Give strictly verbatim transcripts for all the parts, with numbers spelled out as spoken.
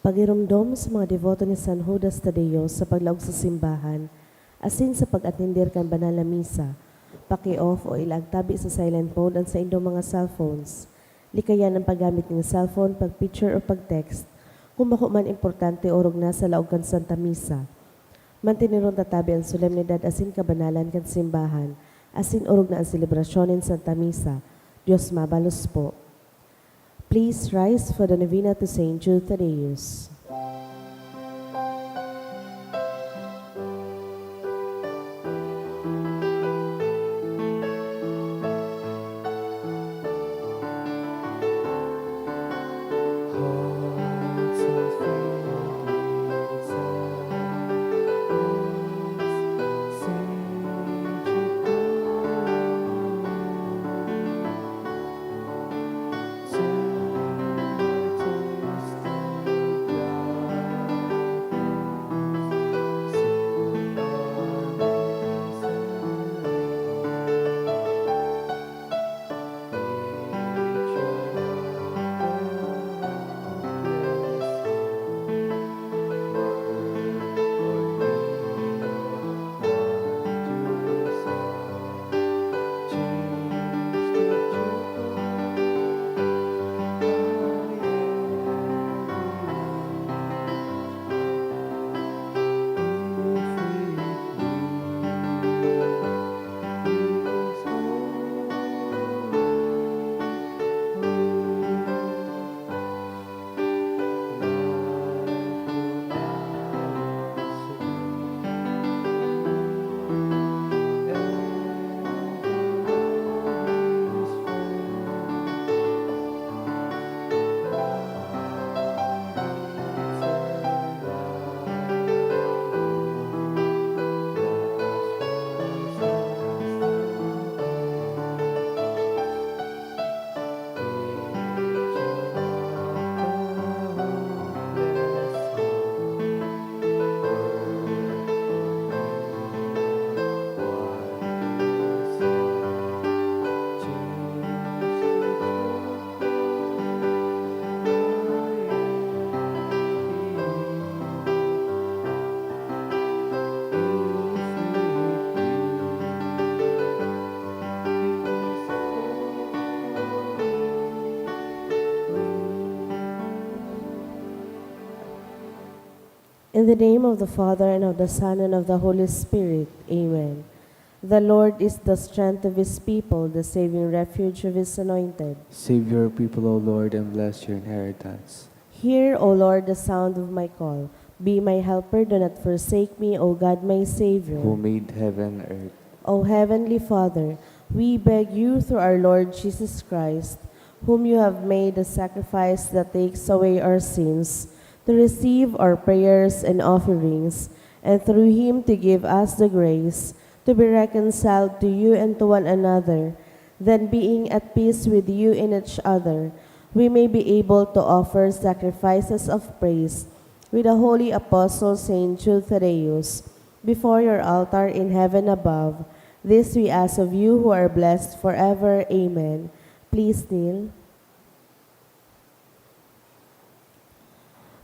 Pagiromdom sa mga deboto ni San Judas Tadeo sa paglaog sa simbahan asin sa pag-atender kan banal na misa. Paki-off o ilaag tabi sa silent mode an saindong mga cellphones. Likayan an paggamit nin cellphone, pag-picture o pag-text kung bako man importante o orog na sa laog kan Santa Misa. Manteneron ta tabi an solemnidad asin kabanalan kan simbahan, asin orog na an selebrasyon nin Santa Misa. Dios mabalos po. Please rise for the novena to Saint Jude Thaddeus. In the name of the Father, and of the Son, and of the Holy Spirit. Amen. The Lord is the strength of his people, the saving refuge of his anointed. Save your people, O Lord, and bless your inheritance. Hear, O Lord, the sound of my call. Be my helper, do not forsake me, O God, my Savior. Who made heaven and earth. O Heavenly Father, we beg you through our Lord Jesus Christ, whom you have made a sacrifice that takes away our sins, to receive our prayers and offerings, and through him to give us the grace to be reconciled to you and to one another. Then, being at peace with you in each other, we may be able to offer sacrifices of praise with the holy apostle Saint Jude Thaddeus before your altar in heaven above. This we ask of you who are blessed forever. Amen. Please kneel.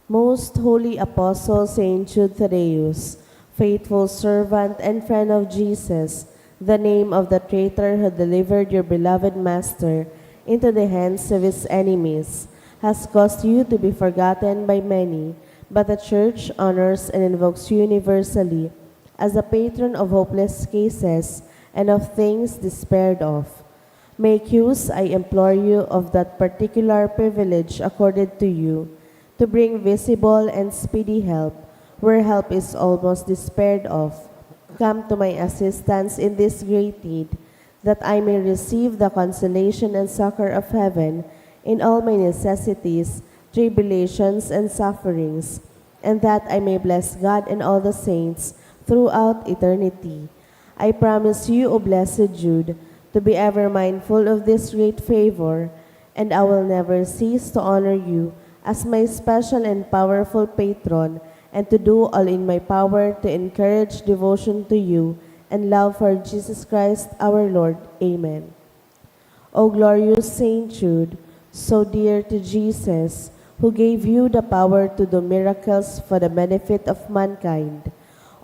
Most Holy Apostle Saint Jude Thaddeus, faithful servant and friend of Jesus, the name of the traitor who delivered your beloved Master into the hands of his enemies has caused you to be forgotten by many, but the Church honors and invokes you universally as the patron of hopeless cases and of things despaired of. Make use, I implore you, of that particular privilege accorded to you, to bring visible and speedy help where help is almost despaired of. Come to my assistance in this great need, that I may receive the consolation and succor of heaven in all my necessities, tribulations, and sufferings, and that I may bless God and all the saints throughout eternity. I promise you, O blessed Jude, to be ever mindful of this great favor, and I will never cease to honor you as my special and powerful patron, and to do all in my power to encourage devotion to you and love for Jesus Christ our Lord. Amen. O glorious Saint Jude, so dear to Jesus, who gave you the power to do miracles for the benefit of mankind,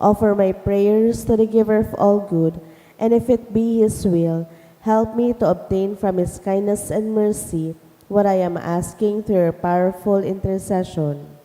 offer my prayers to the Giver of all good, and if it be His will, help me to obtain from His kindness and mercy what I am asking through your powerful intercession.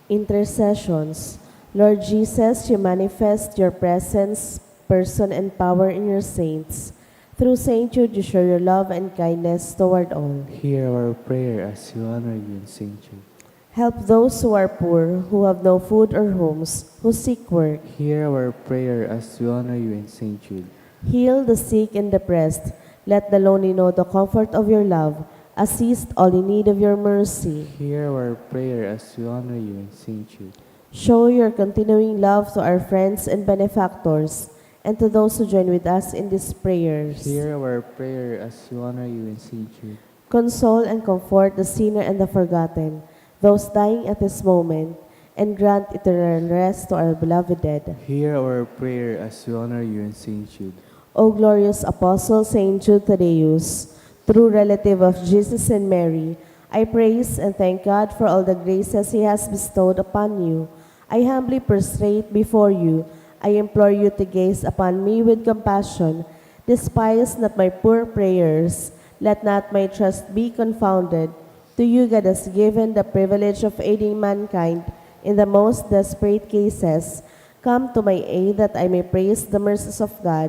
Intercessions. Lord Jesus, you manifest your presence, person, and power in your saints. Through Saint Jude, you show your love and kindness toward all. Hear our prayer as we honor you in Saint Jude. Help those who are poor, who have no food or homes, who seek work. Hear our prayer as we honor you in Saint Jude. Heal the sick and depressed. Let the lonely know the comfort of your love. Assist all in need of your mercy. Hear our prayer as we honor you in Saint Jude. Show your continuing love to our friends and benefactors, and to those who join with us in these prayers. Hear our prayer as we honor you in Saint Jude. Console and comfort the sinner and the forgotten, those dying at this moment, and grant eternal rest to our beloved dead. Hear our prayer as we honor you in Saint Jude. O glorious Apostle Saint Jude Thaddeus, true relative of Jesus and Mary, I praise and thank God for all the graces He has bestowed upon you. I humbly prostrate before you. I implore you to gaze upon me with compassion. Despise not my poor prayers. Let not my trust be confounded. To you God has given the privilege of aiding mankind in the most desperate cases. Come to my aid that I may praise the mercies of God.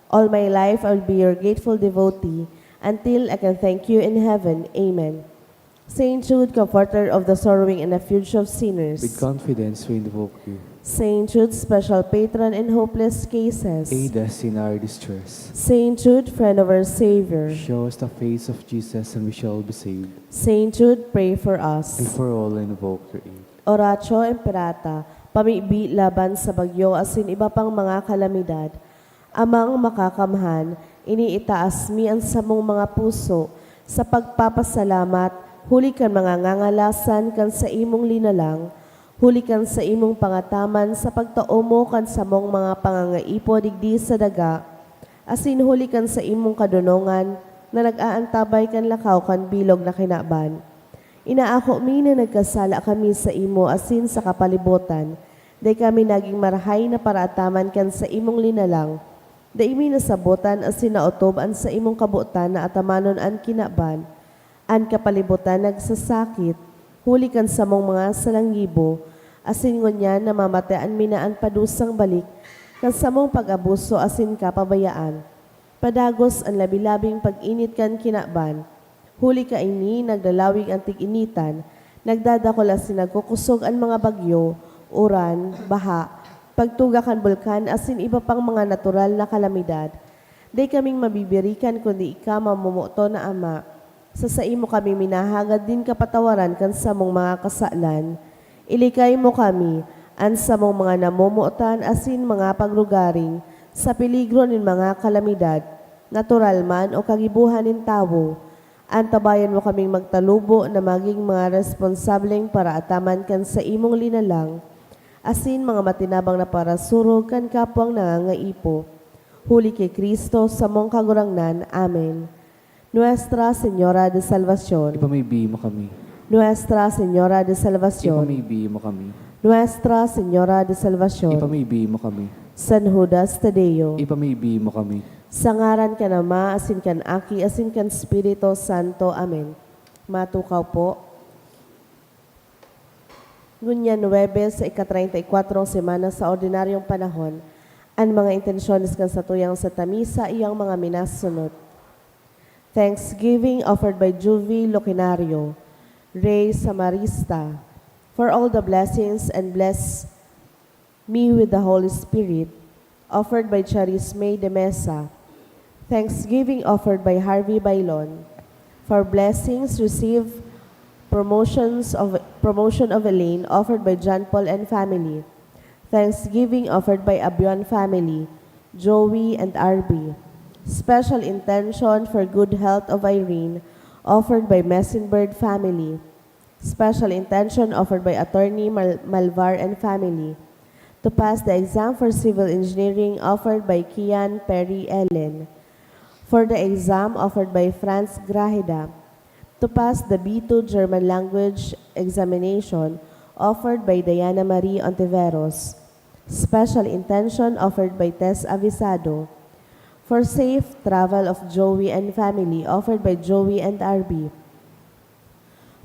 All my life I will be your grateful devotee until I can thank you in heaven. Amen. Saint Jude, comforter of the sorrowing and refuge of sinners. With confidence we invoke you. Saint Jude, special patron in hopeless cases. Aid us in our distress. Saint Jude, friend of our Savior. Show us the face of Jesus and we shall be saved. Saint Jude, pray for us. And for all who invoke your aid. Oratio Imperata, pamibi laban sa bagyo asin iba pang mga kalamidad. Amang Makakamhan, iniitaas mi an samong mga puso sa pagpapasalamat huli kan mga ngangalasan kan saimong linalang, huli kan saimong pangataman sa pagtao mo kan samong mga pangangaipo digdi sa daga, asin huli kan saimong kadonongan na nag-aantabay kan lakaw kan bilog na kinaban. Inaako mi na nagkasala kami saimo asin sa kapalibotan. Dai kami nagin marahay na paraataman kan saimong linalang. Dai mi nasabotan asin naotob an saimong kabotan na atamanon an kinaban. An kapalibotan nagsasakit, huli kan samong mga salangibo, asin ngunyan namamatean mi na an padusang balik kan samong pag-abuso asin kapabayaan. Padagos an labi-labing pag-init kan kinaban. Huli kaini, naglalawig an tig-initan, nagdadakul asin nagkukosog an mga bagyo, uran, baha, pagtuga kan bulkan asin iba pang mga natural na kalamidad. Dai kaming mabibirikan kundi ika, mamomoton na Ama. Sa saimo kami minahagad nin kapatawaran kan samong mga kasalan. Ilikay mo kami, an samong mga namomotan asin mga paglugaring, sa peligro nin mga kalamidad, natural man o kagibohan nin tawo. Antabayan mo kaming magtalubo na magin mga responsableng paraataman kan saimong linalang, asin mga matinabang na parasurog kan kapwang nangangaipo. Huli ki Cristo, samong Kagurangnan. Amen. Nuestra Señora de Salvacion. Ipamibi mo kami. Nuestra Señora de Salvacion. Ipamibi mo kami. Nuestra Señora de Salvacion. Ipamibi mo kami. San Judas Tadeo. Ipamibi mo kami. Sa ngaran kan Ama, asin kan Aki, asin kan Espiritu Santo. Amen. Matukaw po. Ngunyan Huwebes, sa ika-treinta y kuatro semana sa ordinaryong panahon, an mga intensyones kan satuyang Santa Misa iyang mga minasunod. Thanksgiving offered by Juvie Loquinario, Rey Samarista, for all the blessings and bless me with the Holy Spirit, offered by Charisme de Mesa. Thanksgiving offered by Harvey Bailon, for blessings received, promotions of, promotion of Elaine, offered by John Paul and family. Thanksgiving offered by Abion family, Joey and Arby. Special intention for good health of Irene, offered by Messenbird family. Special intention offered by Attorney Mal-, Malvar and family. To pass the exam for civil engineering offered by Kian Perry Ellen. For the exam offered by Franz Graheda. To pass the B two German language examination offered by Diana Marie Ontiveros. Special intention offered by Tess Avisado. For safe travel of Joey and family offered by Joey and R B.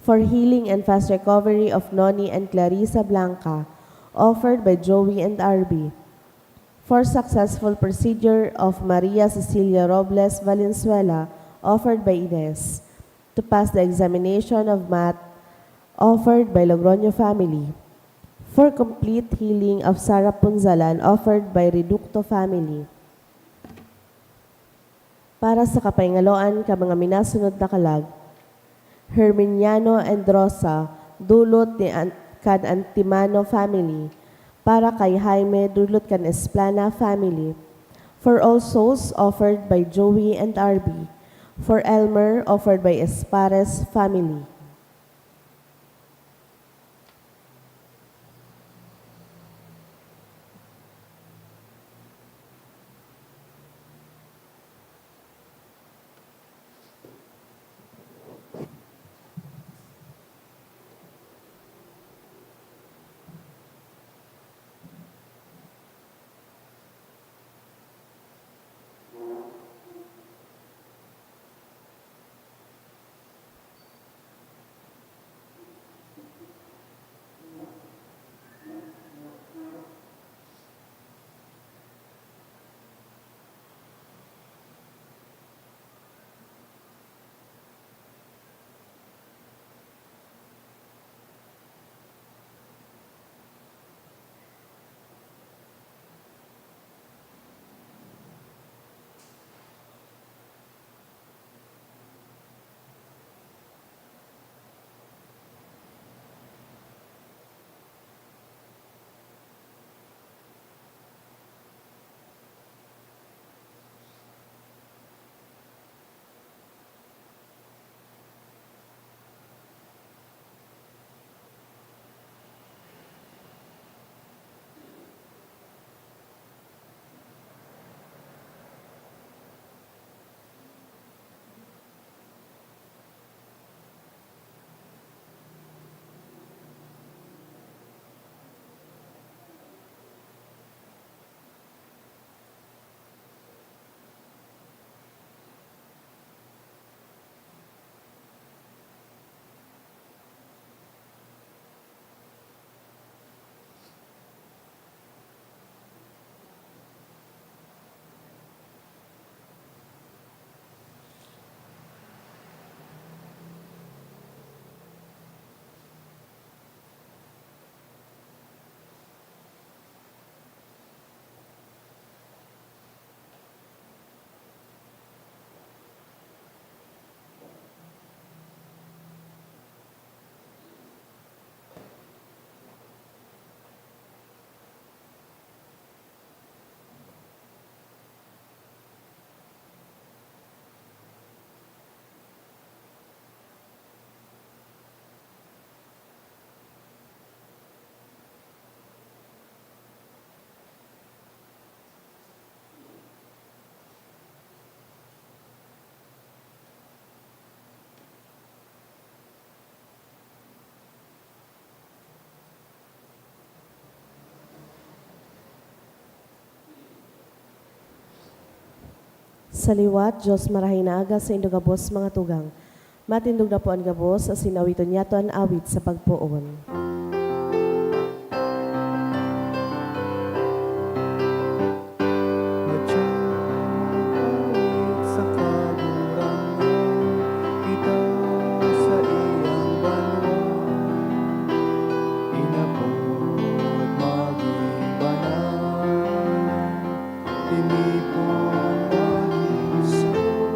For healing and fast recovery of Noni and Clarissa Blanca, offered by Joey and R B. For successful procedure of Maria Cecilia Robles Valenzuela, offered by Ines. To pass the examination of math, offered by Logroño family. For complete healing of Sarah Punzalan, offered by Reducto family. Para sa kapahingaloan kan mga minasunod na kalag, Herminiano and Rosa, dulot ni An-, kan Antimano family. Para kay Jaime, dulot kan Esplana family. For all souls, offered by Joey and R B. For Elmer, offered by Espares family. Sa liwat, Dios, marahay na aga saindo gabos, mga tugang. Matindog na po an gabos, asin awiton niyato an awit sa pagpoon. Madyang awit sa Kagurangnan, kita sa iyang banwa, inapod magin banal. Tinipon magin saro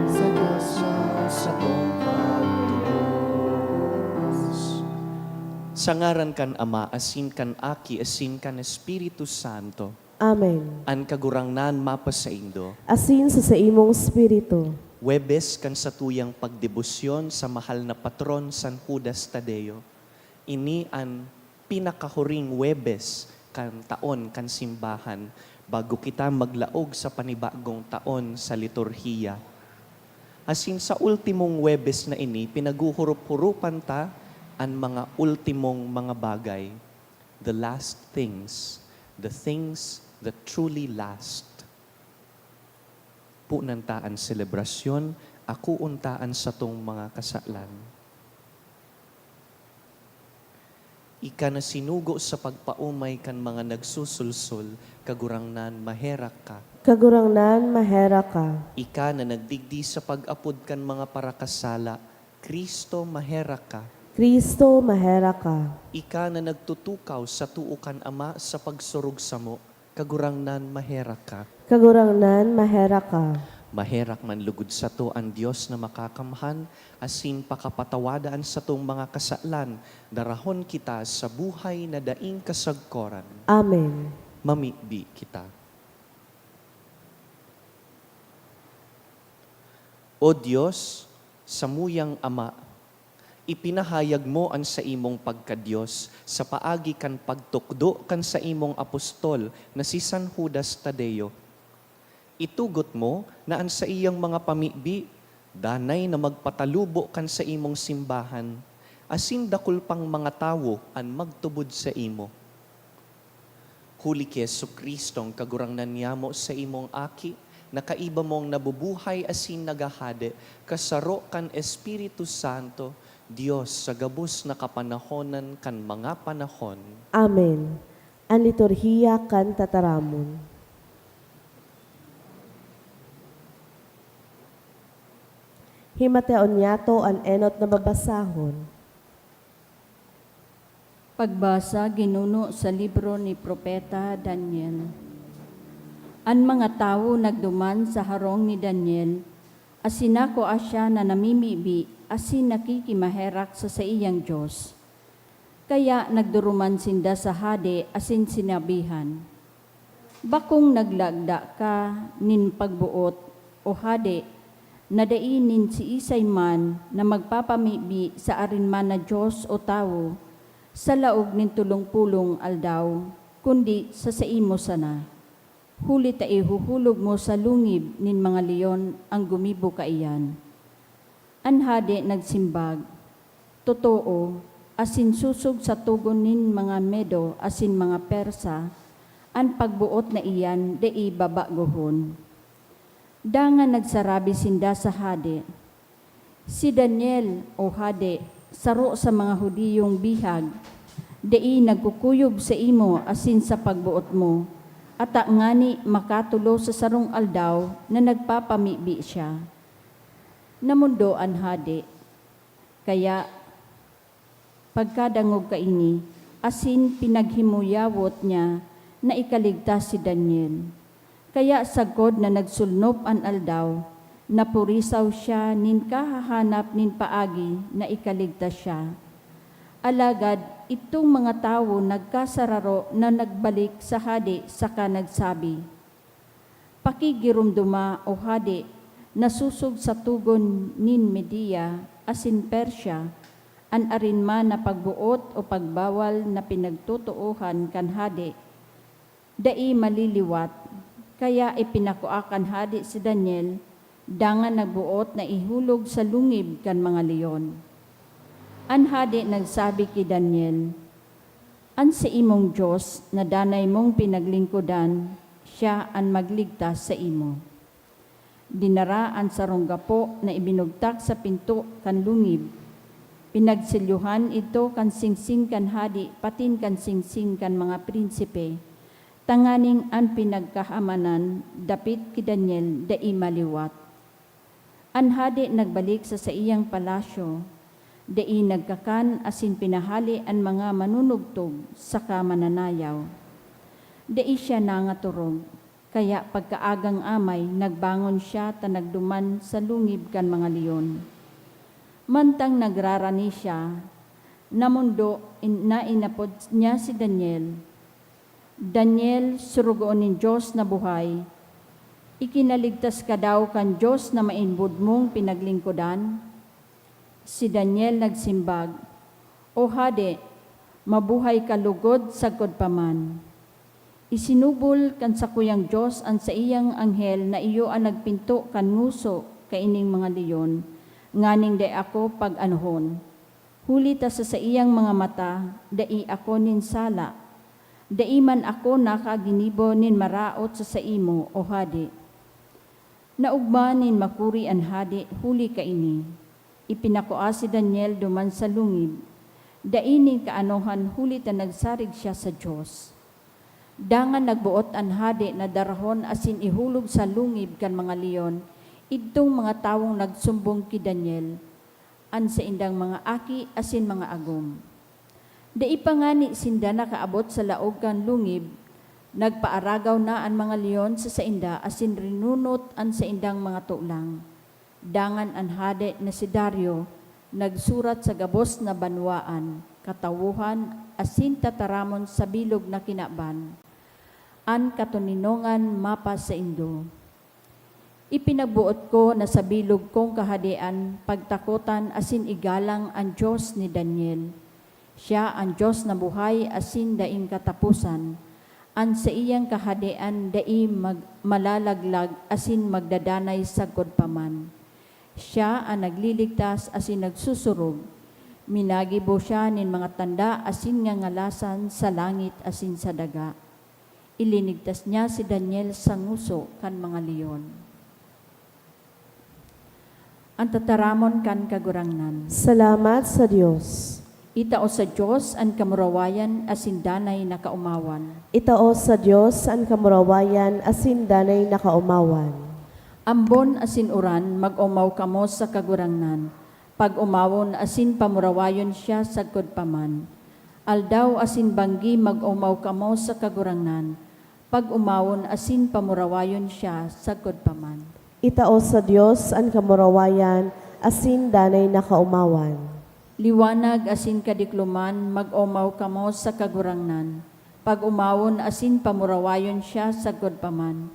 sa Dios na sakong pagtubos. Sa ngaran kan Ama, asin kan Aki, asin kan Espiritu Santo. Amen. An Kagurangnan mapasaindo. Asin sa saimong espiritu. Huwebes kan satuyang pagdebosyon sa mahal na patron, San Judas Tadeo. Ini an pinakahuring Huwebes kan taon kan simbahan bago kita maglaog sa panibagong taon sa liturhiya. Asin sa ultimong Huwebes na ini, pinaguhurup-hurupan ta an mga ultimong mga bagay, the last things, the things that truly last. Punan ta an selebrasyon, akoon ta an satong mga kasalan. Ika na sinugo sa pagpaomay kan mga nagsusulsol, Kagurangnan, maherak ka. Kagurangnan, maherak ka. Ika na nagdigdi sa pag-apod kan mga parakasala, Kristo, maherak ka. Kristo, maherak ka. Ika na nagtutukaw sa too kan Ama sa pagsurog samo, Kagurangnan, maherak ka. Kagurangnan, maherak ka. Maherak man lugod sato an Dios na makakamhan, asin pakapatawada an satong mga kasalan, darahon kita sa buhay na daing kasagkoran. Amen. Mamibi kita. O Dios, samuyang Ama, ipinahayag mo an saimong pagka-Dios sa paagi kan pagtukdo kan saimong apostol na si San Judas Tadeo. Itugot mo na an saiyang mga pamibi danay na magpatalubo kan saimong simbahan, asin dakul pang mga tawo an magtubod saimo. Huli ki Jesu-Cristong Kagurangnan niyamo, saimong Aki, na kaiba mong nabubuhay asin naghahade, kasaro kan Espiritu Santo, Dios sa gabos na kapanahonan kan mga panahon. Amen. An Liturhiya kan Tataramon. Himateon niyato an enot na babasahon. Pagbasa ginuno sa libro ni Propeta Daniel. An mga tawo nagduman sa harong ni Daniel, asin nakua siya na namimibi asin nakikimaherak sa saiyang Dios. Kaya nagduruman sinda sa hade asin sinabihan, "Bakong naglagda ka nin pagboot, O hade, na dai nin siisay man na magpapamibi sa arin man na dios o tawo sa laog nin tolong pulong aldaw, kundi sa saimo sana, huli ta ihuhulog mo sa lungib nin mga leon an gumibo kaiyan." An hade nagsimbag, "Totoo, asin sosog sa togon nin mga Medo asin mga Persa, an pagboot na iyan dai babagohon." Dangan nagsarabi sinda sa hade, "Si Daniel, O hade, saro sa mga Judiyong bihag, dai nagkukuyog saimo asin sa pagboot mo, ata ngani makatolo sa sarong aldaw na nagpapamibi siya." Namondo an hade. Kaya, pagkadangog kaini, asin pinaghimuyawot niya na ikaligtas si Daniel. Kaya sagkod na nagsulnop an aldaw, napurisaw siya nin kahahanap nin paagi na ikaligtas siya. Alagad idtong mga tawo nagkasararo na nagbalik sa hade saka nagsabi, "Pakigiromdoma, O hade, na sosog sa togon nin Media asin Persia, an arin man na pagboot o pagbawal na pinagtotoohan kan hade, dai maliliwat." Kaya ipinakua kan hade si Daniel, dangan nagboot na ihulog sa lungib kan mga leon. An hade nagsabi ki Daniel, "An saimong Dios na danay mong pinaglingkodan, siya an magligtas saimo." Dinara an sarong gapo na ibinugtak sa pinto kan lungib. Pinagselyohan idto kan singsing kan hade patin kan singsing kan mga prinsipe, tanganing an pinagkahamanan dapit ki Daniel dai maliwat. An hade nagbalik sa saiyang palasyo, dai nagkakan asin pinahale an mga manunugtog saka mananayaw. Dai siya nangatorog, kaya pagkaagang amay nagbangon siya ta nagduman sa lungib kan mga leon. Mantang nagrarani siya, namondo in-, na inapod niya si Daniel, "Daniel, sorogoon nin Dios na buhay, Ikinaligtas ka daw kan Dios na main budmong pinaglingkodan? Si Daniel nagsimbag, "O hade, mabuhay ka lugod sagkod pa man." Isinubol kan sakuyang Dios an saiyang anghel na iyo an nagpinto kan ngoso kaining mga leon, nganing dai ako pag-anohon. Huli ta sa saiyang mga mata, dai ako nin sala. Dai man ako nakaginibo nin maraot sa saimo, O hade. Naogma nin makuri an hade huli kaini. Ipinakua si Daniel duman sa lungib. Dai nin kaanohan huli ta nagsarig siya sa Dios. Dangan nagboot an hade na darahon asin ihulog sa lungib kan mga leon idtong mga tawong nagsumbong ki Daniel, an saindang mga aki asin mga agom. Dai pa ngani sinda nakaabot sa laog kan lungib, nagpaaragaw na an mga leon sa sainda asin rinunot an saindang mga tolang. Dangan an hade na si Dario nagsurat sa gabos na banwaan, katawohan, asin tataramon sa bilog na kinaban, "An katoninongan mapasaindo. Ipinagboot ko na sa bilog kong kahadean pagtakotan asin igalang an Dios ni Daniel. Siya an Dios na buhay asin daing kataposan. An saiyang kahadean dai mag-, malalaglag asin magdadanay sagkod pa man. Siya an nagliligtas asin nagsusurog. Minagibo siya nin mga tanda asin ngangalasan sa langit asin sa daga. Ilinigtas niya si Daniel sa ngoso kan mga leon." An tataramon kan Kagurangnan. Salamat sa Dios. Itao sa Dios an kamurawayan asin danay na kaomawan. Itao sa Dios an kamurawayan asin danay na kaomawan. Ambon asin uran, mag-omaw kamo sa Kagurangnan. Pag-omawon asin pamurawayon siya sagkod pa man. Aldaw asin banggi, mag-omaw kamo sa Kagurangnan. Pag-omawon asin pamurawayon siya sagkod pa man. Itao sa Dios an kamurawayan asin danay na kaomawan. Liwanag asin kadikloman, mag-omaw kamo sa Kagurangnan. Pag-omawon asin pamurawayon siya sagkod pa man.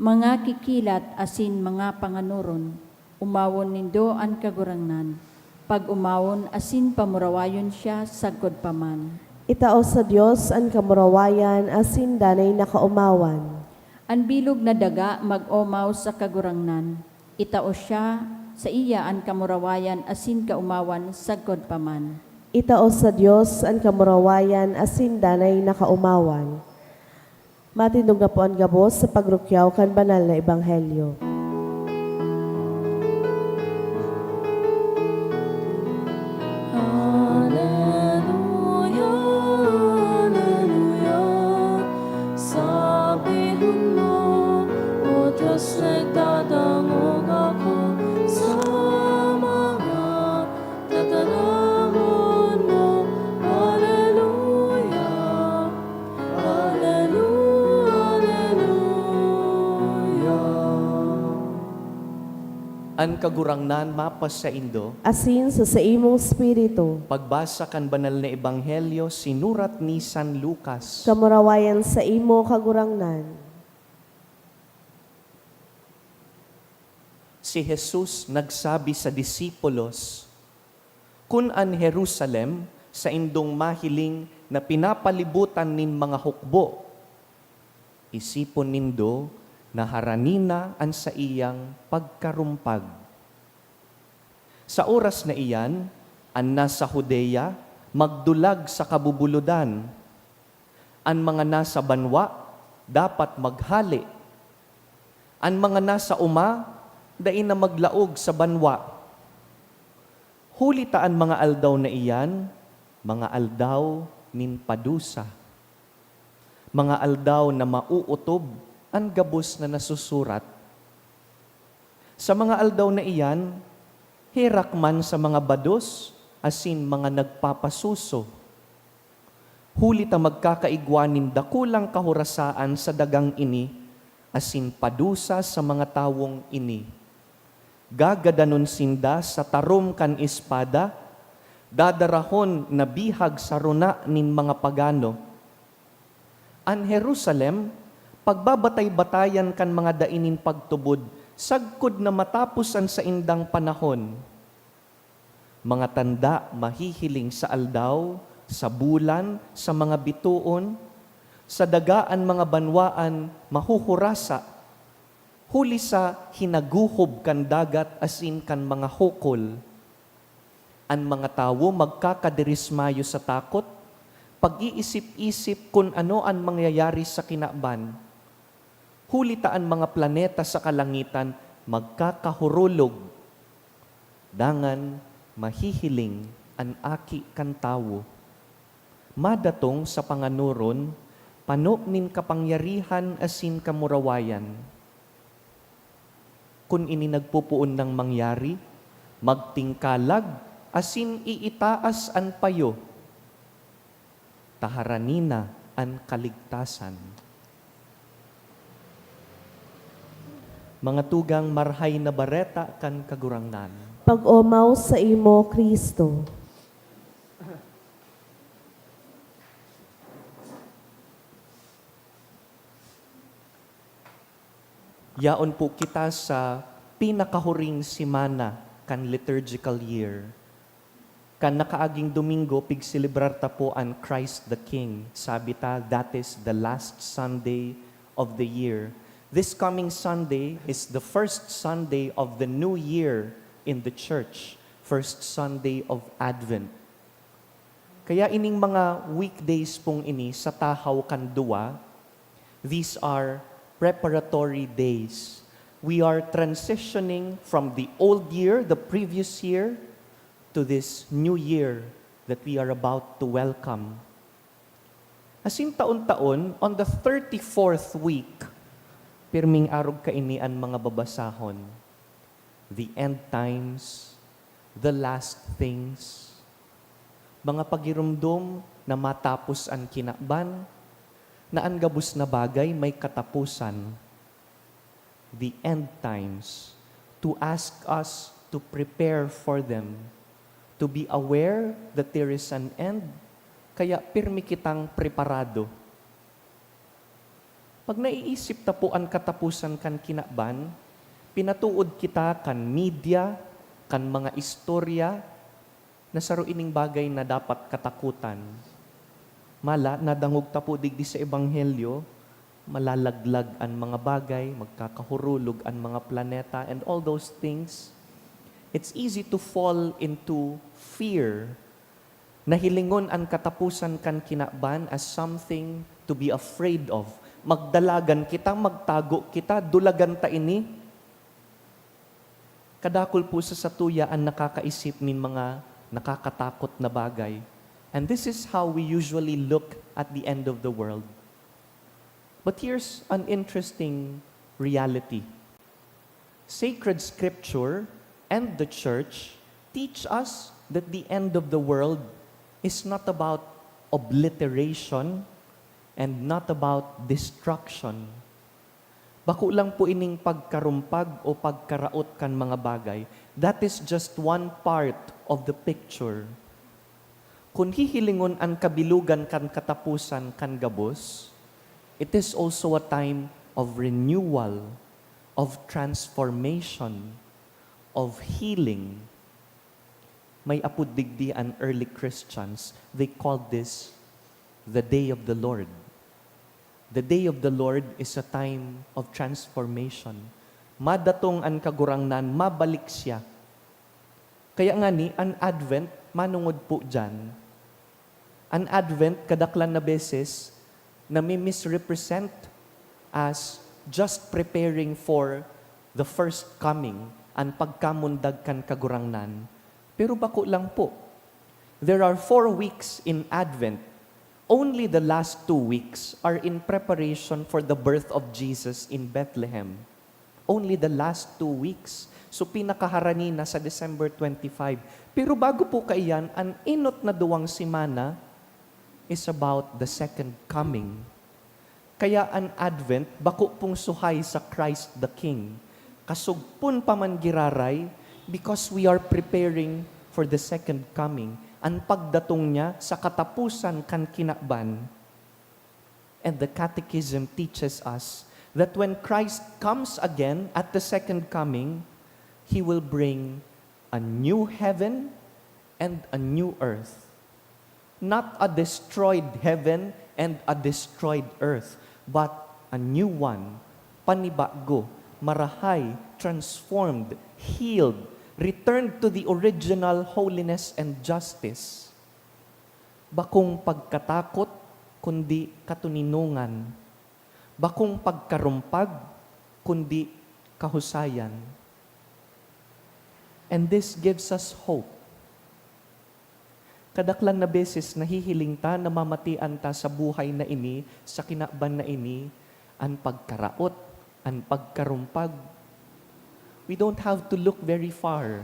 Mga kikilat asin mga panganoron, omawon nindo an Kagurangnan. Pag-omawon asin pamurawayon siya sagkod pa man. Itao sa Dios an kamurawayan asin danay na kaomawan. An bilog na daga mag-omaw sa Kagurangnan. Itao siya, saiya an kamurawayan asin kaomawan sagkod pa man. Itao sa Dios an kamurawayan asin danay na kaomawan. Matindog na po an gabos sa pagrukyaw kan banal na ebanghelyo. Aleluya, aleluya, sabihon mo, "O Dios, nagdadangog ako sa mga tataramon mo." Aleluya, aleluya, aleluya. An Kagurangnan mapasaindo. Asin sa saimong espiritu. Pagbasa kan Banal na Ebanghelyo sinurat ni San Lucas. Kamurawayan saimo, Kagurangnan. Si Jesus nagsabi sa disipulos, "Kun an Jerusalem saindong mahiling na pinapalibutan nin mga hukbo, isipon nindo na harani na an saiyang pagkarumpag. Sa oras na iyan, an nasa Judea magdulag sa kabubulodan. An mga nasa banwa dapat maghale. An mga nasa oma dai na maglaog sa banwa. Huli ta an mga aldaw na iyan, mga aldaw nin padusa, mga aldaw na mauotob an gabos na nasusurat. Sa mga aldaw na iyan, herak man sa mga bados asin mga nagpapasuso. Huli ta magkakaigwa nin dakulang kahorasaan sa dagang ini asin padusa sa mga tawong ini. Gagadanon sinda sa tarom kan espada, dadarahon na bihag sa rona nin mga pagano. An Jerusalem Pagbabatay-batayan kan mga dai nin pagtubod, sagkod na matapos an saindang panahon. Mga tanda mahihiling sa aldaw, sa bulan, sa mga bitoon, sa daga an mga banwaan mahuhurasa, huli sa hinaguhob kan dagat asin kan mga hukol. An mga tawo magkakadirismayo sa takot, pag-iisip-isip kun ano an mangyayari sa kinaban. Huli ta an mga planeta sa kalangitan magkakahurulog, dangan mahihiling an Aki kan Tawo. Madatong sa panganoron, pano nin kapangyarihan asin kamurawayan. Kun ini nagpopoon nang mangyari, magtingkalag asin iitaas an payo, ta harani na an kaligtasan. Mga tugang, Marahay na Bareta kan Kagurangnan. Pag-omaw saimo, Cristo. Yaon po kita sa pinakahuring semana kan liturgical year. Kan nakaaging Domingo, pigselebrar ta po an Christ the King. Sabi ta, that is the last Sunday of the year. This coming Sunday is the first Sunday of the new year in the church, first Sunday of Advent. Kaya ining mga weekdays pong ini sa tahaw kan duwa, these are preparatory days. We are transitioning from the old year, the previous year, to this new year that we are about to welcome. Asin taon-taon, on the thirty-fourth week, pirming arog kaini an mga babasahon. The end times, the last things, mga pagiromdom na matapos an kinaban, na an gabos na bagay may kataposan. The end times, to ask us to prepare for them, to be aware that there is an end, kaya pirmi kitang preparado. Pag naiisip ta po an kataposan kan kinaban, pinatuod kita kan media, kan mga istorya, na saro ining bagay na dapat katakutan. Mala, nadangog ta po digdi sa Ebanghelyo, malalaglag an mga bagay, magkakahurulog an mga planeta, and all those things. It's easy to fall into fear. Nahilingon an kataposan kan kinaban as something to be afraid of. Magdalagan kita, magtago kita, dulagan ta ini. Kadakul po sa satuya an nakakaisip nin mga nakakatakot na bagay. And this is how we usually look at the end of the world. But here's an interesting reality. Sacred Scripture and the Church teach us that the end of the world is not about obliteration and not about destruction. Bako lang po ining pagkarumpag o pagkaraot kan mga bagay. That is just one part of the picture. Kun hihilingon an kabilogan kan kataposan kan gabos, it is also a time of renewal, of transformation, of healing. May apod digdi an early Christians. They called this the day of the Lord. The day of the Lord is a time of transformation. Madatong an Kagurangnan, mabalik siya. Kaya ngani, an Advent, manongod po diyan. An Advent, kadaklan na beses, nami-misrepresent as just preparing for the first coming, an pagkamundag kan Kagurangnan. Pero bako lang po. There are four weeks in Advent. Only the last two weeks are in preparation for the birth of Jesus in Bethlehem. Only the last two weeks. So, pinakaharani na sa December twenty-five. Pero bago po kaiyan, an enot na duwang semana is about the second coming. Kaya an Advent, bako pong suhay sa Christ the King. Kasugpon pa man giraray, because we are preparing for the second coming. An pagdatong niya sa kataposan kan kinaban. And the Catechism teaches us that when Christ comes again at the second coming, he will bring a new heaven and a new earth. Not a destroyed heaven and a destroyed earth, but a new one, panibago, marahay, transformed, healed, returned to the original holiness and justice. Bakong pagkatakot, kundi katoninongan. Bakong pagkarumpag, kundi kahusayan. And this gives us hope. Kadaklan na beses nahihiling ta, namamatian ta sa buhay na ini, sa kinaban na ini, an pagkaraot, an pagkarumpag. We don't have to look very far.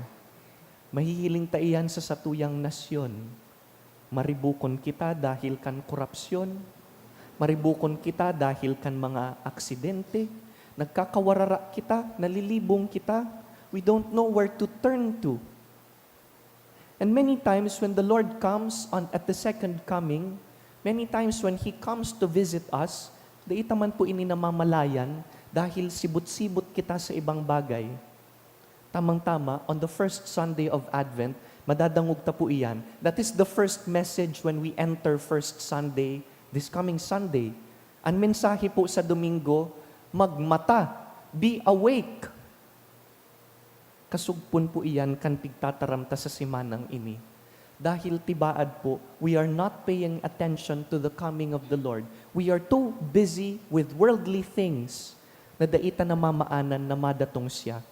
Mahihiling ta iyan sa satuyang nasyon. Maribukon kita dahil kan korapsyon. Maribukon kita dahil kan mga aksidente. Nagkakawarara kita, nalilibong kita. We don't know where to turn to. And many times when the Lord comes on at the second coming, many times when He comes to visit us, dai ta man po ini namamalayan dahil sibot-sibot kita sa ibang bagay. Tamang-tama, on the first Sunday of Advent, madadangog ta po iyan. That is the first message when we enter first Sunday, this coming Sunday. An mensahe po sa Domingo, "Magmata, be awake." Kasugpon po iyan kan pigtataram ta sa semanang ini. Dahil tibaad po, we are not paying attention to the coming of the Lord. We are too busy with worldly things na dai ta namamaanan na madatong siya.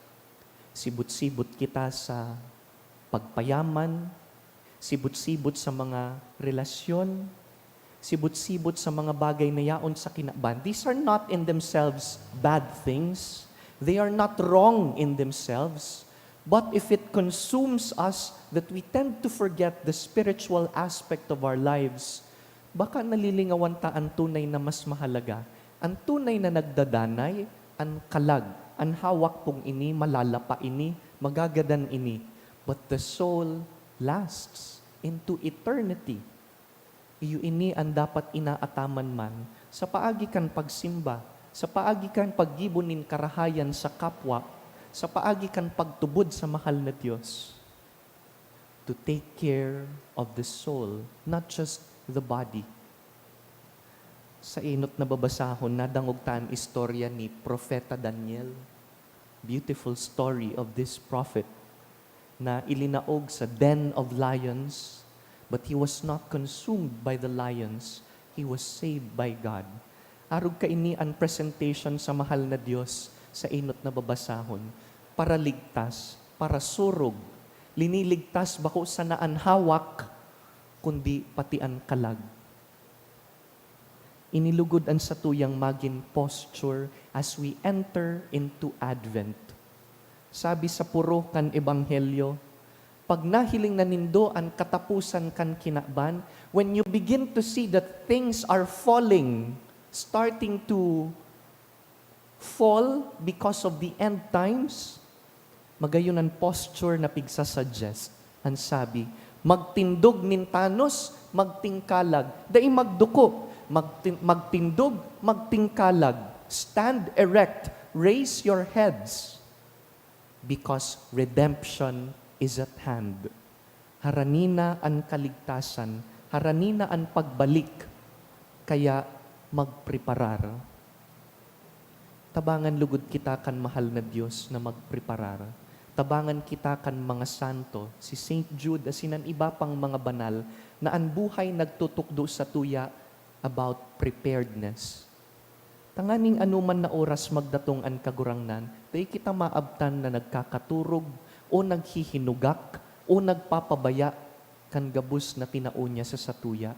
Sibot-sibot kita sa pagpayaman, sibot-sibot sa mga relasyon, sibot-sibot sa mga bagay na yaon sa kinaban. These are not in themselves bad things. They are not wrong in themselves. But if it consumes us that we tend to forget the spiritual aspect of our lives, baka nalilingawan ta an tunay na mas mahalaga, an tunay na nagdadanay, an kalag. An hawak pong ini, malalapa ini, magagadan ini. But the soul lasts into eternity. Iyo ini an dapat inaataman man sa paagi kan pagsimba, sa paagi kan paggibo nin karahayan sa kapwa, sa paagi kan pagtubod sa mahal na Dios. To take care of the soul, not just the body. Sa enot na babasahon, nadangog ta an istorya ni Propeta Daniel. Beautiful story of this prophet na ilinaog sa den of lions, but he was not consumed by the lions. He was saved by God. Arog kaini an presentation sa mahal na Dios sa enot na babasahon, para ligtas, para surog. Liniligtas bako sana an hawak, kundi pati an kalag. Inilugod an satuyang magin posture as we enter into Advent. Sabi sa puro kan Ebanghelyo, pag nahiling na nindo an kataposan kan kinaban, when you begin to see that things are falling, starting to fall because of the end times, magayon an posture na pigsasuggest. An sabi, "Magtindog nin tanos, magtingkalag, dai magduko. Magtin-, magtindog, magtingkalag. Stand erect, raise your heads, because redemption is at hand." Harani na an kaligtasan, harani na an pagbalik, kaya magpreparar. Tabangan lugod kita kan mahal na Dios na magpreparar. Tabangan kita kan mga santo, si Saint Jude asin an iba pang mga banal na an buhay nagtutukdo satuya about preparedness. Tanganing anoman na oras magdatong an Kagurangnan, dai kita maabtan na nagkakaturog o naghihinugak o nagpapabaya kan gabos na tinao niya sa satuya.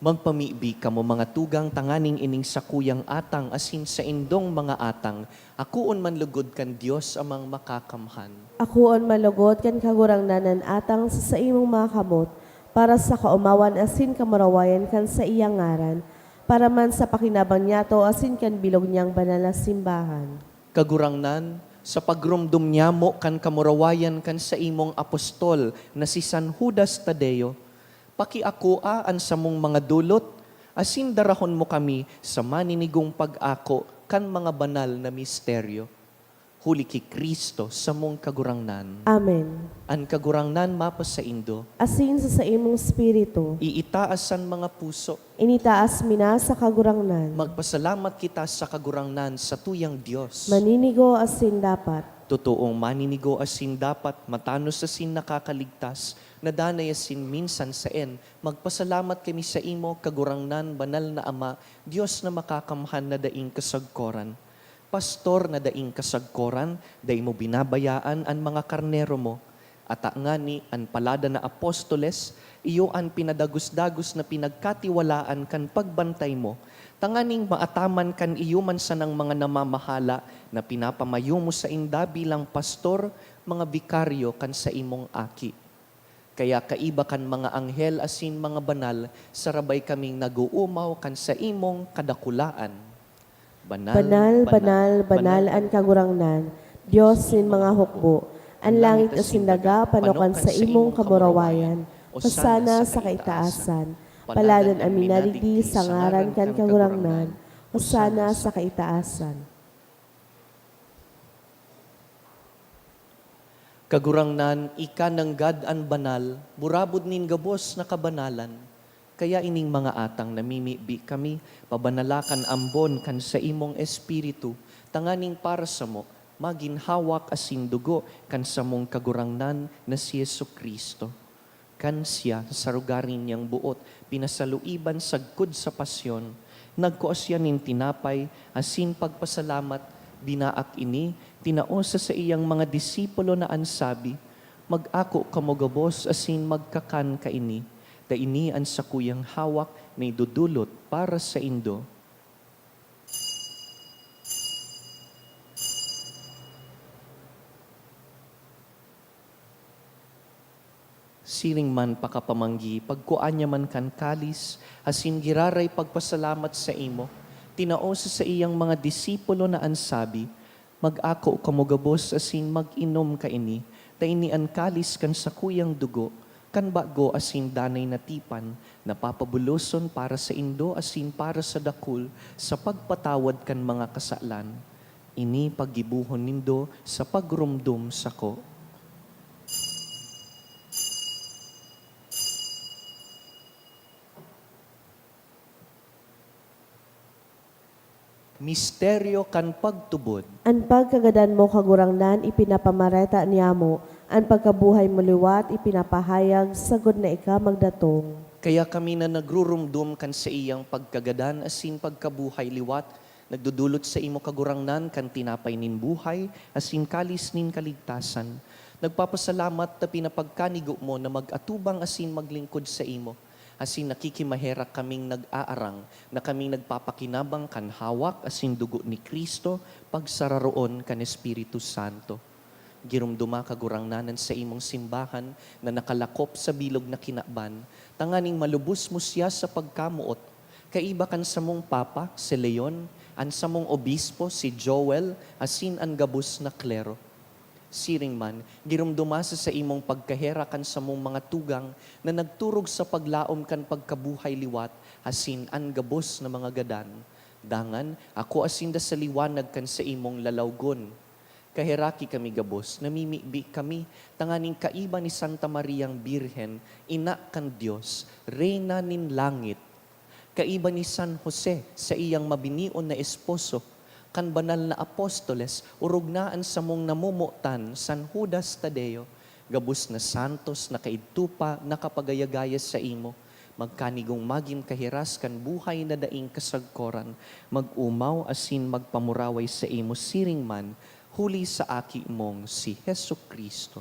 Magpamibi kamo, mga tugang, tanganing ining sakuyang atang asin saindong mga atang akoon man lugod kan Dios Amang Makakamhan. Akoon man lugod kan Kagurangnan an atang sa saimong mga kamot, para sa kaomawan asin kamurawayan kan saiyang ngaran, para man sa pakinabang niyato asin kan bilog niyang banal na simbahan. Kagurangnan, sa pagromdom niyamo kan kamurawayan kan saimong apostol na si San Judas Tadeo, pakiakoa an samong mga dolot, asin darahon mo kami sa maninigong pag-ako kan mga banal na misteryo. Huli ki Cristo, samong Kagurangnan. Amen. An Kagurangnan mapasaindo. Asin sa saimong espiritu. Iitaas an mga puso. Initaas mi na sa Kagurangnan. Magpasalamat kita sa Kagurangnan sa tuyang Dios. Maninigo asin dapat. Totoong maninigo asin dapat, matanos asin nakakaligtas, na danay asin minsan saen, magpasalamat kami saimo, Kagurangnan, banal na Ama, Dios na makakamhan na daing kasagkoran. Pastor na daing kasagkoran, dai mo binabayaan an mga karnero mo. Ata ngani, an palada na apostoles, iyo an pinadagos-dagos na pinagkatiwalaan kan pagbantay mo, tanganing maataman kan iyo man sanang mga namamahala na pinapamayo mo sainda bilang pastor, mga bikaryo kan saimong Aki. Kaya kaiba kan mga anghel asin mga banal, sarabay kaming nag-oomaw kan saimong kadakulaan. Banal, banal, banal an Kagurangnan, Dios nin mga hukbo. An langit asin daga panokan sa imong kamurawayan. Hosana sa kaitaasan. Paladan an minadigdi sa ngaran kan Kagurangnan. Hosana sa kaitaasan. Kagurangnan, ika nanggad an banal, burabod nin gabos na kabanalan. Kaya ining mga atang namimibi kami, pabanala kan ambon kan saimong Espiritu, tanganing para samo, magin hawak asin dugo kan samong Kagurangnan na si Jesu-Cristo. Kan siya, sa sarugaring niyang boot, pinasaluiban sagkod sa pasyon, nagkua siya nin tinapay asin pagpasalamat, binaak ini, tinao sa saiyang mga disipulo na an sabi, "Mag-ako kamo gabos asin magkakan kaini, ta ini an sakuyang hawak na idodolot para saindo." Siring man pakapamanggi, pagkua niya man kan kalis, asin giraray pagpasalamat saimo, tinao sa saiyang mga disipulo na an sabi, "Mag-ako kamo gabos asin mag-inom kaini, ta ini an kalis kan sakuyang dugo, kan bago asin danay na tipan, na papabuloson para saindo asin para sa dakul sa pagpatawad kan mga kasalan. Ini paggibohon nindo sa pagromdom sako." Misteryo kan pagtubod. An pagkagadan mo, Kagurangnan, ipinapamareta niamo, an pagkabuhay mo liwat ipinapahayag sagkod na ika magdatong. Kaya kami na nagruromdom kan saiyang pagkagadan asin pagkabuhay liwat, nagdodolot saimo, Kagurangnan, kan tinapay nin buhay asin kalis nin kaligtasan. Nagpapasalamat ta pinapagkanigo mo na mag-atubang asin maglingkod saimo. Asin nakikimaherak kaming nag-aarang na kaming nagpapakinabang kan hawak asin dugo ni Cristo, pagsararoon kan Espiritu Santo. Giromdoma, Kagurangnan, an saimong simbahan na nakalakop sa bilog na kinaban, tanganing malubos mo siya sa pagkamoot, kaiba kan samong Papa, si Leon, an samong Obispo, si Joel, asin an gabos na klero. Siring man, giromdoma sa saimong pagkaherak an samong mga tugang na nagturog sa paglaom kan pagkabuhay liwat asin an gabos na mga gadan. Dangan, akua sinda sa liwanag kan saimong lalawgon. Kaheraki kami gabos, namimibi kami, tanganing kaiba ni Santa Mariang Birhen, Ina kan Dios, Reyna nin langit, kaiba ni San Jose, saiyang mabinion na esposo, kan banal na apostoles, orog na an samong namomotan, San Judas Tadeo, gabos na santos na kaidto pa nakapagayagaya saimo, magkanigong magin kahiras kan buhay na daing kasagkoran, mag-omaw asin magpamuraway saimo siring man, huli sa Aki mong si Jesu-Cristo.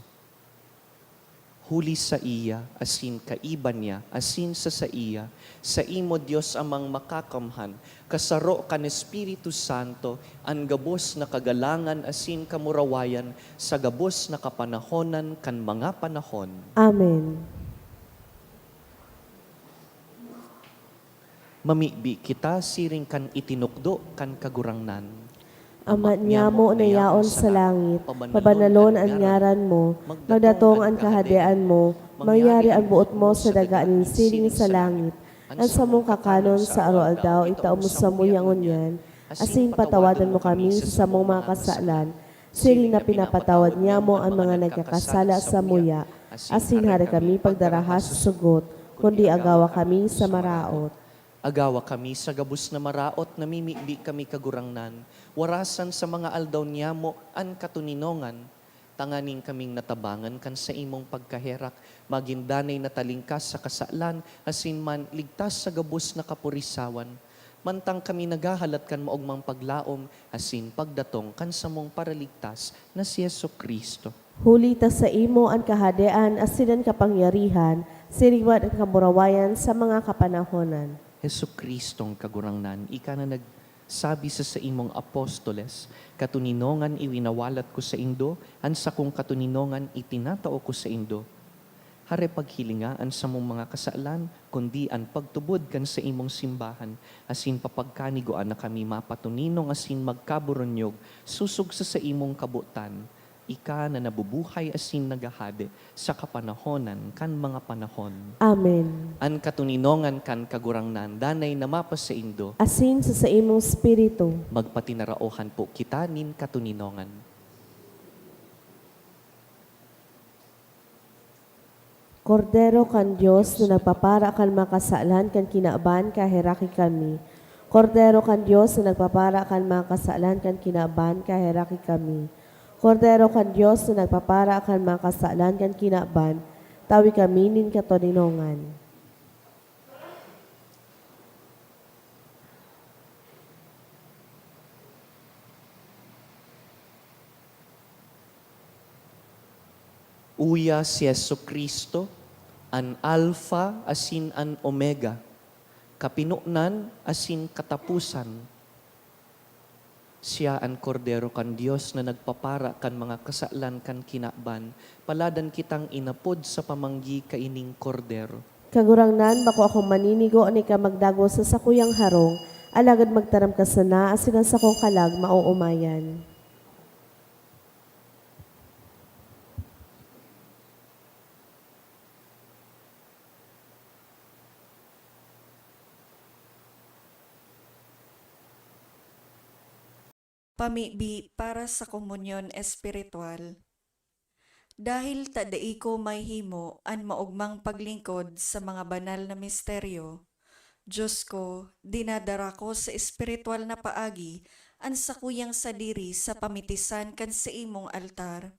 Huli saiya, asin kaiba niya, asin sa saiya, saimo, Dios Amang Makakamhan, kasaro kan Espiritu Santo, an gabos na kagalangan asin kamurawayan sa gabos na kapanahonan kan mga panahon. Amen. Mamibi kita siring kan itinukdo kan Kagurangnan. Ama niamo na yaon sa langit, pabanalon an ngaran mo, magdatong an kahadean mo, mangyari an boot mo sa daga nin siring sa langit. An samong kakanon sa aroaldaw, itao mo samuya ngunyan, asin patawadan mo kami sa samong mga kasalan, siring na pinapatawad niamo an mga nagkakasala samuya, asin hare kami pagdaraha sa sugot, kundi agawa kami sa maraot. Agawa kami sa gabos na maraot, namimibi kami, Kagurangnan, warasan sa mga aldaw niyamo an katoninongan, tanganing kaming natabangan kan saimong pagkaherak, magin danay na talingkas sa kasalan, asin man ligtas sa gabos na kapurisawan, mantang kami naghahalat kan maogmang paglaom asin pagdatong kan samong Paraligtas na si Jesu-Cristo. Huli ta saimo an kahadean asin an kapangyarihan, siring man an kamurawayan sa mga kapanahonan. Jesu-Cristong Kagurangnan, ika na nagsabi sa saimong apostoles, "Katoninongan iwinawalat ko saindo, an sakong katoninongan itinatao ko saindo." Hare paghilinga an samong mga kasalan, kundi an pagtubod kan saimong simbahan, asin papagkanigua na kami mapatoninong asin magkaburunyog, sosog sa saimong kabotan, ika na nabubuhay asin naghahade sa kapanahonan kan mga panahon. Amen. An katoninongan kan Kagurangnan danay na mapasaindo. Asin sa saimong espiritu. Magpatinaraohan po kita nin katoninongan. Kordero kan Dios na nagpapara kan mga kasalan kan kinaban, kaheraki kami. Kordero kan Dios na nagpapara kan mga kasalan kan kinaban, kaheraki kami. Kordero kan Dios na nagpapara kan mga kasalan kan kinaban, tawi kami nin katoninongan. Uya si Jesu-Cristo, an Alfa asin an Omega, kapinonan asin kataposan. Siya an Kordero kan Dios na nagpapara kan mga kasalan kan kinaban. Paladan kitang inapod sa pamanggi kaining Kordero. Kagurangnan, bako akong maninigo na ika magdagos sa sakuyang harong, alagad magtaram ka sana asin an sakong kalag maoomayan. Pamibi para sa komunyon espiritual. Dahil ta dai ko mahimo an maogmang paglingkod sa mga banal na misteryo, Dios ko, dinadara ko sa espiritual na paagi an sakuyang sadiri sa pamitisan kan saimong altar.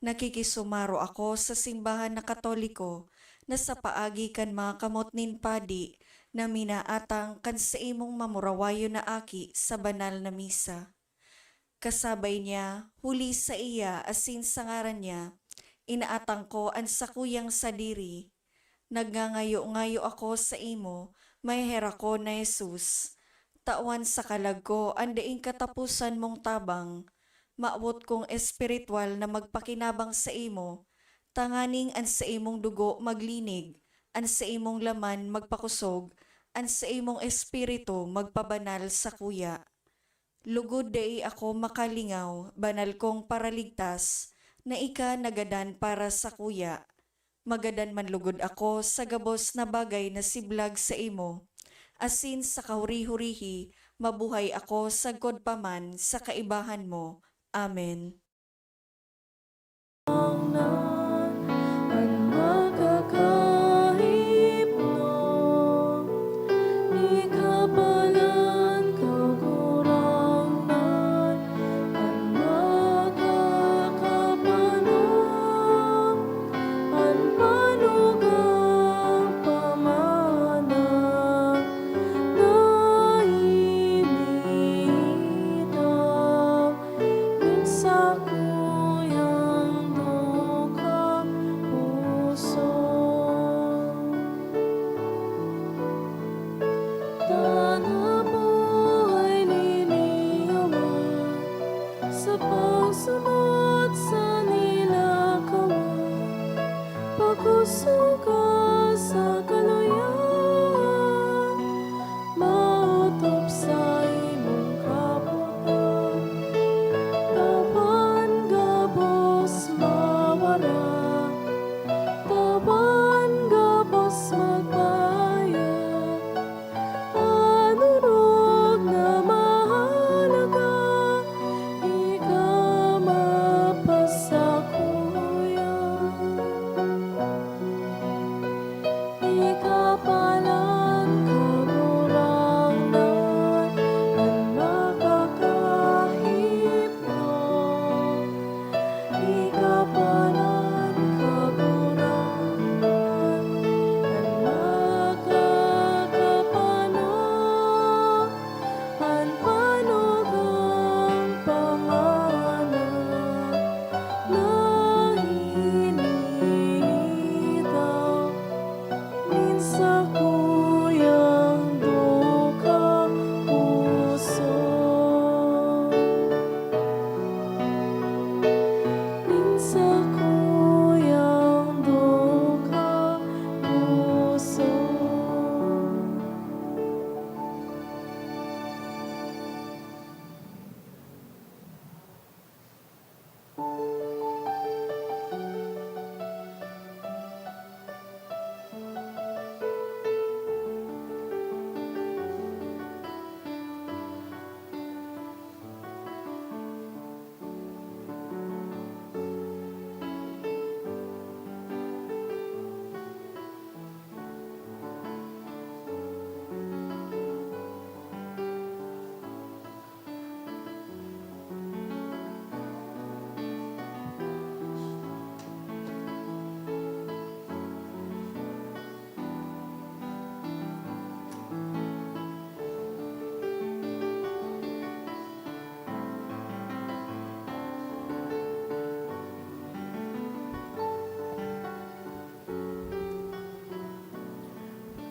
Nakikisumaro ako sa simbahan na Katoliko na sa paagi kan mga kamot nin padi na minaatang kan saimong mamurawayon na aki sa banal na misa. Kasabay niya, huli saiya asin sa ngaran niya, inaatang ko an sakuyang sadiri. Nagngangayo-ngayo ako saimo, maheherakon na Jesus. Tawan sa kalag ko an daing kataposan mong tabang. Mawot kong espiritual na magpakinabang saimo, tanganing an saimong dugo maglinig, an saimong laman magpakosog, an saimong espiritu magpabanal sakuya. Lugod dai ako makalingaw, banal kong Paraligtas, na ika nagadan para sakuya. Magadan man lugod ako sa gabos na bagay na siblag saimo, asin sa kahuri-hurihi mabuhay ako sagkod pa man sa kaibahan mo. Amen. An makakahipno, ikapalan, Kagurangnan, an makakapanom, an manugang pamana, naimita, nin sakuyang dugo.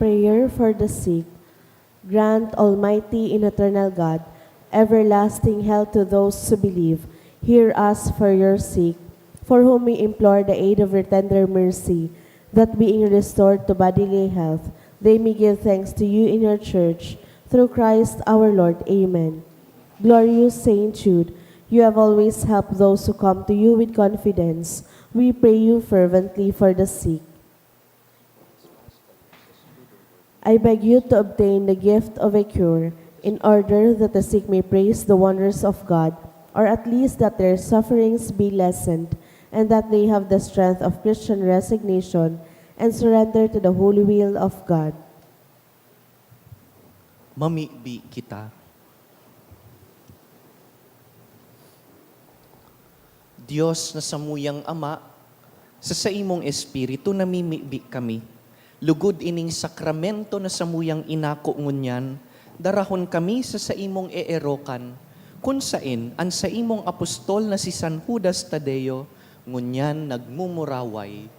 Prayer for the sick. Grant, Almighty and eternal God, everlasting health to those who believe. Hear us for your sake, for whom we implore the aid of your tender mercy, that being restored to bodily health, they may give thanks to you in your church, through Christ our Lord. Amen. Glorious Saint Jude, you have always helped those who come to you with confidence. We pray you fervently for the sick. I beg you to obtain the gift of a cure, in order that the sick may praise the wonders of God, or at least that their sufferings be lessened, and that they have the strength of Christian resignation and surrender to the holy will of God. Mamibi kita. Dios na samuyang Ama, sa saimong Espiritu namimibi kami. Lugod ining sakramento na samuyang inako ngunyan, darahon kami sa saimong eerokan, kun saen an saimong apostol na si San Judas Tadeo ngunyan nagmumuraway.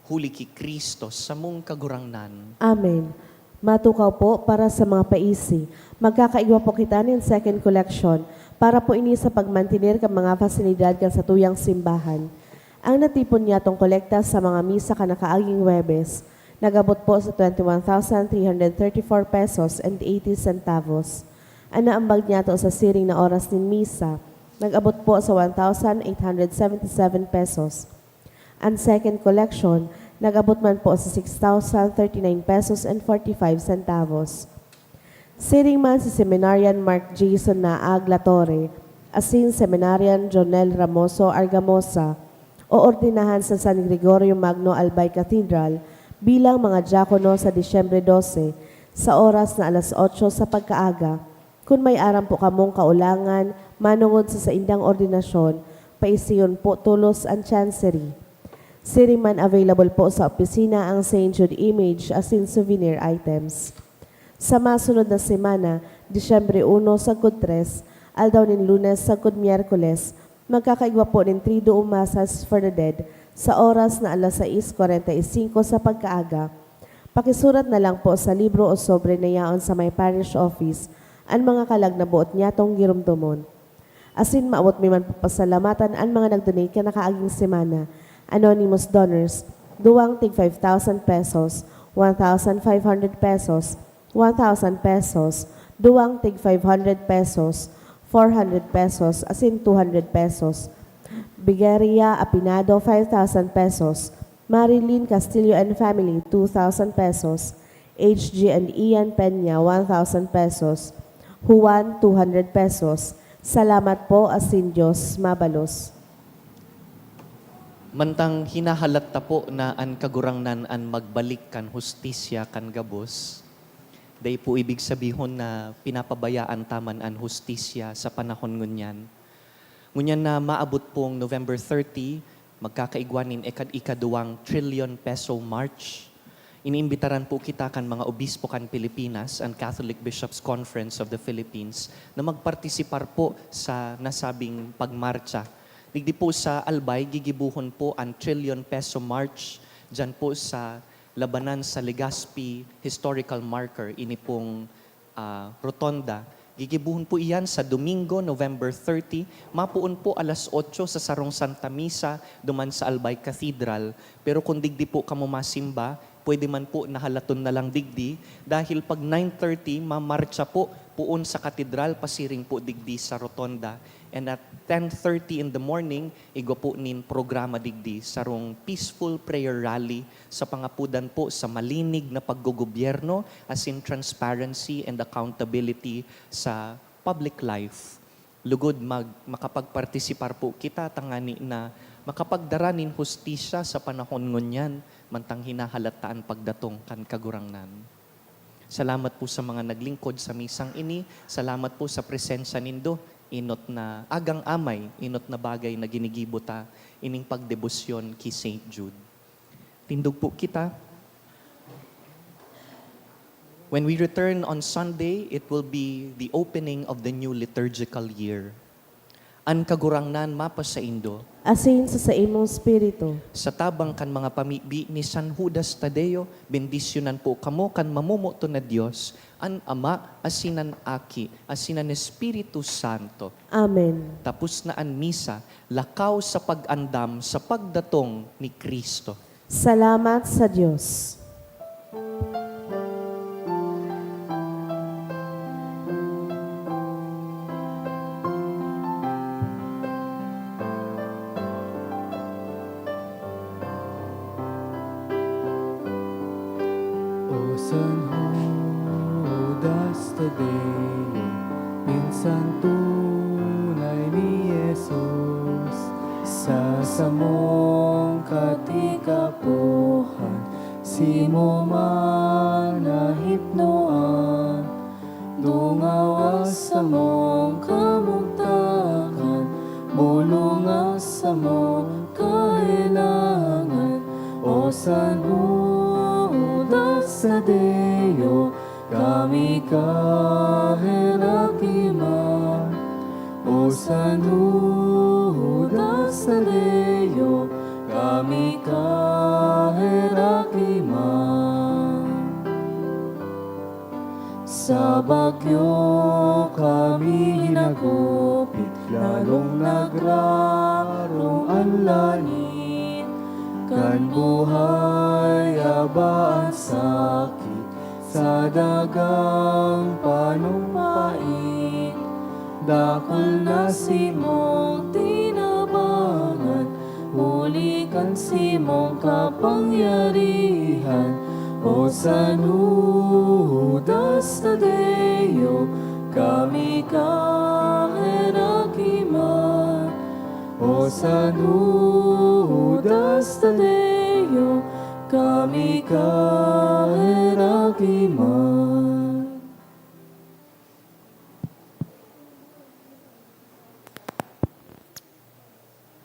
Huli ki Cristo, samong Kagurangnan. Amen. Matukaw po para sa mga paisi. Magkakaigwa po kita nin second collection para po ini sa pagmantener kan mga pasilidad kan satuyang simbahan. Ang natipon niyatong kolekta sa mga misa kan nakaaging Huwebes, nag-abot po sa twenty-one thousand three hundred thirty-four pesos and eighty centavos. An naambag niyato sa siring na oras nin misa, nag-abot po sa one thousand eight hundred seventy-seven pesos. An second collection, nag-abot man po sa six thousand thirty-nine pesos and forty-five centavos. Siring man si Seminarian Mark Jason Naag Latorre, asin Seminarian Jonel Ramoso Argamosa, oordinahan sa San Gregorio Magno Albay Cathedral bilang mga diakono sa Disyembre doce, sa oras na alas otso sa pagkaaga. Kun may aram po kamong kaulangan manongod sa saindang ordinasyon, paisiyon po tolos an chancery. Siring man available po sa opisina ang Saint Jude image asin souvenir items. Sa masunod na semana, Disyembre uno sagkod tres, aldaw nin Lunes sagkod Miyerkules, magkakaigwa po nin Triduum Masas for the Dead sa oras na alas sais kwarenta y singko sa pagkaaga. Pakisurat na lang po sa libro o sobre na yaon sa may parish office an mga kalag na boot niyatong giromdomon. Asin maabot mi man papasalamatan an mga nag-donate kan nakaaging semana. Anonymous donors, duwang tig five thousand pesos, one thousand five hundred pesos, one thousand pesos, duwang tig five hundred pesos, four hundred pesos, asin two hundred pesos. Bigeria Apinado, five thousand pesos. Marilyn Castillo and family, two thousand pesos. H G and Ian Peña, one thousand pesos. Juan, two hundred pesos. Salamat po, asin Dios mabalos. Mantang hinahalat ta po na an Kagurangnan an magbalik kan hustisya kan gabos, dai po ibig sabihon na pinapabayaan ta man an hustisya sa panahon ngunyan. Ngunyan na maabot pong November thirty, magkakaigwa nin ika-, ikaduwang Trillion Peso March. Iniimbitaran po kita kan mga obispo kan Pilipinas, an Catholic Bishops' Conference of the Philippines, na magpartisipar po sa nasabing pagmarcha. Digdi po sa Albay, gigibuhon po an Trillion Peso March, dyan po sa labanan sa Legazpi Historical Marker, ini pong, ah, rotonda. Gigibuhon po iyan sa Domingo, November thirty. Mapoon po alas otso sa sarong Santa Misa duman sa Albay Cathedral. Pero kung digdi po kamo masimba, pwede man po na halaton na lang digdi. Dahil pag nine thirty, mamarcha po poon sa Katedral, pasiring po digdi sa Rotonda. And at ten thirty in the morning, igwa po nin programa digdi, sarong peaceful prayer rally sa pangapodan po sa malinig na paggogobyerno, asin transparency and accountability sa public life. Lugod mag-, makapagpartisipar po kita tangani na makapagdara nin hustisya sa panahon ngunyan, mantang hinahalat ta an pagdatong kan Kagurangnan. Salamat po sa mga naglingkod sa misang ini. Salamat po sa presensya nindo. Inot na agang amay, inot na bagay na ginigibo ta ining pagdebosyon ki Saint Jude. Tindog po kita. When we return on Sunday, it will be the opening of the new liturgical year. An Kagurangnan mapasaindo. Asin sa saimong espiritu. Sa tabang kan mga pamibi ni San Judas Tadeo, bendisyonan po kamo kan mamomoton na Dios, an Ama, asin an Aki, asin an Espiritu Santo. Amen. Tapos na an misa, lakaw sa pag-andam sa pagdatong ni Cristo. Salamat sa Dios. O San Judas Tadeo, pinsan tunay ni Jesus, sa samong katikapohan, simo man nahipnoan. Dungawa samong kamugtakan, bulonga samong kahelangan. O San Judas Tadeo, kami kaheraki man. O San Judas Tadeo, kami kaheraki man. Sa bagyo kami hinagupit, lalong nagrarong an langit. Kan buhay aba an sakit, sa dagang panumpain. Dakul na simong tinabangan, huli kan simong kapangyarihan. O San Judas Tadeo, kami kaheraki man. O San Judas Tadeo, kami kaheraki man.